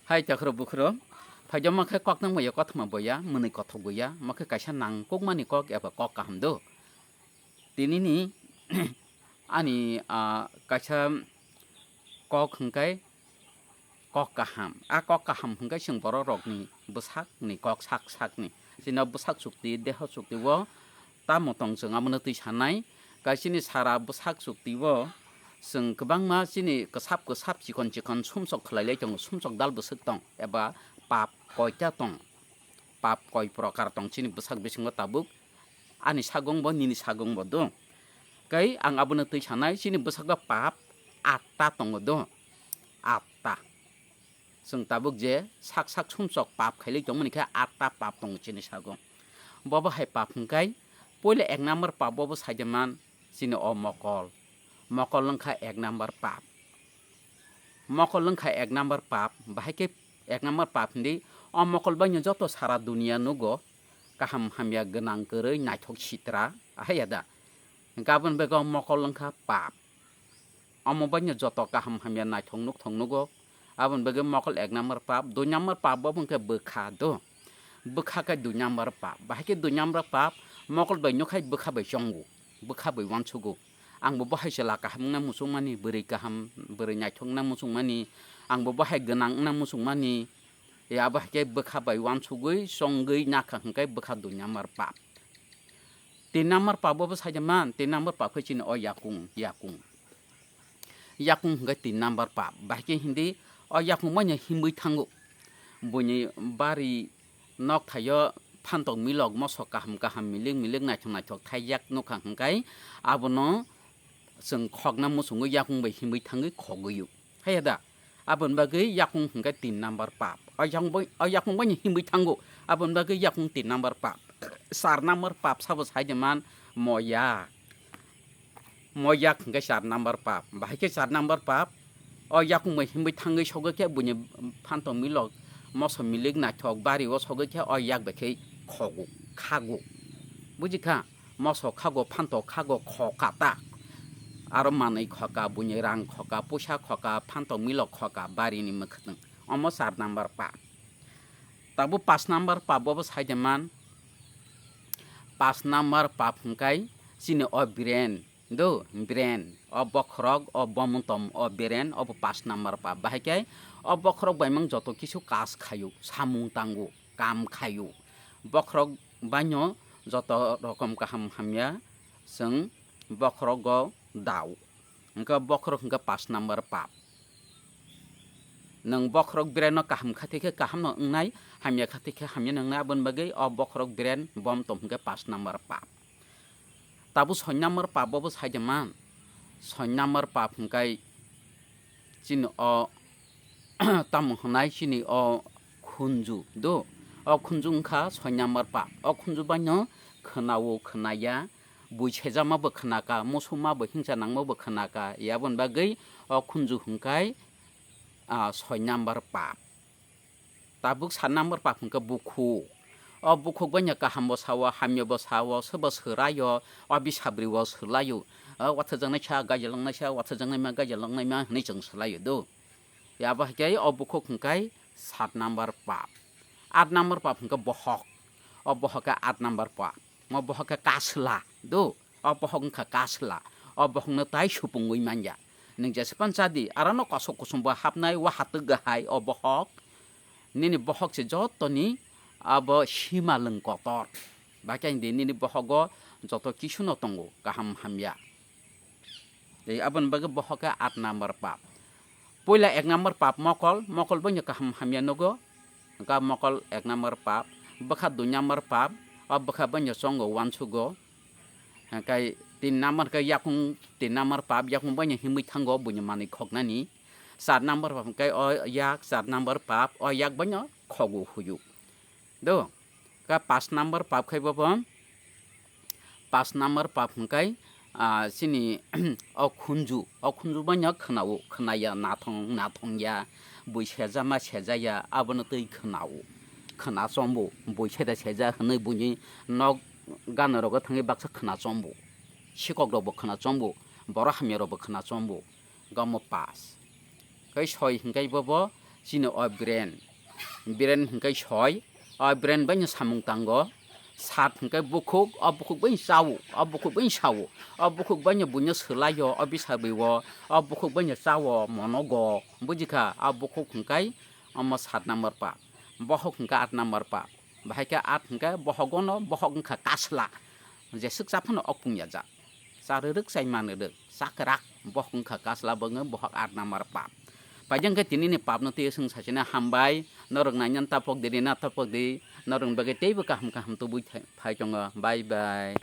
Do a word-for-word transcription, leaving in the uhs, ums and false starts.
Hai takhro bukhro, phaijama khe kok nang boya, kothoma boya, mwnwi kothok boya, ma khe kaisa nangkukmani kok eba kok kaham do. Tinini ani, ah, kaisa kok hwnkhe kok kaham. A kok kaham hwnkhe chwng borok rokni bwsakni kok sak sakni. Chini bwsak chukti, deho chukti o tamo tong chwng abono twi sanai. Kaisini sara bwsak chukti o chwng kwbangma chini kwsap kwsap chikon chikon sumsok khwlailai tongo, sumsok dal bwswk tong eba pap koita tong. Pap koi prokar tong chini bwsak bisingo tabuk ani sagong bo nini sagong bo do. Kai ang abono twi sanai chini bwsakgo pap atta tongo do. Atta. Chwng tabuk je sak sak sumsok pap khailai tongmani khe atta pap tongo chini sagong. Bobo hai pap hwnkhe puila ek number pap bobo saide man chini o mokol. Mokol wngkha ek number pap. Mokol wngkha ek number pap, bahai khe ek number pap hindi. O mokol baino joto sara dunia nugo, kaham hamya gwnang kwrwi naithok sitra, ahai ya da. Hwnkhe aboni bagwi o mokol wngkha pap. Omo baino joto kaham hamya naithok nukthok nugo, aboni bagwi mokol ek number pap, dui number pap bo wngkha bwkha do. Bwkha khe dui number pap, bahai khe dui number pap, mokol bai nukhai bwkha bai chongo, bwkha bai uansugo. Ang bo bahai chwla kaham wngna muchungmani, bwrwi kaham, bwrwi naithok wngna muchungmani, ang bo bahai gwnang wngna muchungmani. Ya bahai khe bwkha bai uansugwi chongwi nakha hwnkhe bwkha dui number pap. Tin number pap bo bwsai de man, tin number pap khe chini o yakung, yakung. Yakung hwnkhe tin number pap. Bahai khe hindi o yakung baino himwi thango. Buini bari nok thaio phantok milok mosok kaham kaham milik milik naithok naithok thaiyak nukha hwnkhe abono chwng khokna muchungwi yakung bai himwi thangwi khogwi-o. Haiya da? Aboni bagwi yakung hwnkhe tin number pap. O yakung bai, o yakung baino himwi thango. Aboni bagwi yakung tin number pap. Char number pap sabo sai de man moya. Moyak hwnkhe char number pap. Bahai khe char number pap. O yakung bai himwi thangwi sogwi khe buini phantok milok moso milik naithok bari o sogwi khe o yak bai khe khogo, khago. Buji kha? Moso khago, phantok khago, khoka ta. Aro manwi khoka, buini rang khoka, puisa khoka, phantok milok khoka, barini mwkhwtwng. Omo char number pap. Tabuk pash number pap bobo sai de man. Pash number pap hwnkhe chini o brain. Do, brain, o bokhorok, o bomontom, o brain, obo pash number pap. Bahai khe o bokhorok bai mang joto kisu kaj khaio, samung tango, kam khaio. Bokhorok baino joto rokom kaham hamya chwng bokhorogo dao. Hwnkhe bokhorok hwnkhe pash number pap. Nwng bokhorok brain no kaham khathai khe kaham no wngnai, hamya khathai khe hamya no wngnai, aboni bagwi o bokhorok brain bom tong hwnkhe pash number pap. Tabuk soi number pap bobo sai de man. Soi number pap hwnkhe chini o tamo hwnai chini o khunju do. O khunju wngkha soi number pap. O khunju baino khwnao khwnaya, bui sejama bo khwnaka, musuma bo hingsa nangma bo khwnaka. Aboni bagwi o khunju hwnkhe, ah, soi number pap. Tabuk sat number pap hwnkhe bukhuk. O bukhuk baino kaham bo sao, hamya bo sao, sobo swraio, o bisabri o swlaio. O wathajaknai sa, gajaloknai sa, wathajaknai ma, gajaloknai ma hwnwi chwng swlaio do. Abo hai khe o bukhuk hwnkhe sat number pap. At number pap hwnkhe bohok. O bohok khe at number pap. Mo bohok khe kasla do. O bohok wngkha kasla. O bohokno tai supungwi manya. Nwng jesa pan chadi, arono kosok kusumbo hapnai, wahatwk gahai o bohok. Nini bohok se jotoni abo simalwng kotor. Bahai khe hindi nini bohogo joto kisuno tongo, kaham hamya. Tei aboni bagwi bohok khe at number pap. Puila ek number pap mokol, mokol baino kaham hamya nugo. Hwnkha mokol ek number pap, bwkha dui number pap, o bwkha baino chongo uansugo. Hwnkhe tin number khe yakung tin number pap, yakung baino himwi thango buini manwi khoknani. Char number pap hwnkhe o yak char number pap, o yak baino khogo huyu. Do, khe pash number pap khai bobo. Pash number pap hwnkhe, ah, chini o khunju, o khunju baino khwnao, khwnaya, nathong, nathongya, bui sejama, sejaya, abono twi khwnao. Khwna chombo, bui seda seja hwnwi buini nok ganorogo thangwi baksa khwna chombo. Sikok rokbo khwna chombo, borok hamya rokbo khwna chombo. Gamo pash. Khe soi hwnkhe bobo Chini o brain, brain hwnkhe soi, o brain baino samung tango. Sat hwnkhe bukhuk, o bukhuk baino chao, o bukhuk baino sao, o bukhuk baino buino swlaio, o bisabwi o, o bukhuk baino chao, mono go, bujikha, o bukhuk hwnkhe omo sat number pap, bohok hwnkhe aat number pap. Bahai khe aat hwnkhe bohogono bohok wngkha kasla, jeswk cha phano okpung yajak. Cha rwrwk chai manrwrwk, cha kwrak, bohok wngkha kasla, bo wngkha bohok aat number pap. Paijak khe tinini papno twiwi chwng sachina hambai, norok naina tapok di, rina tapok di, norokni bagwi teibo kaham kaham tubui thai-, phai tongo. Bye bye.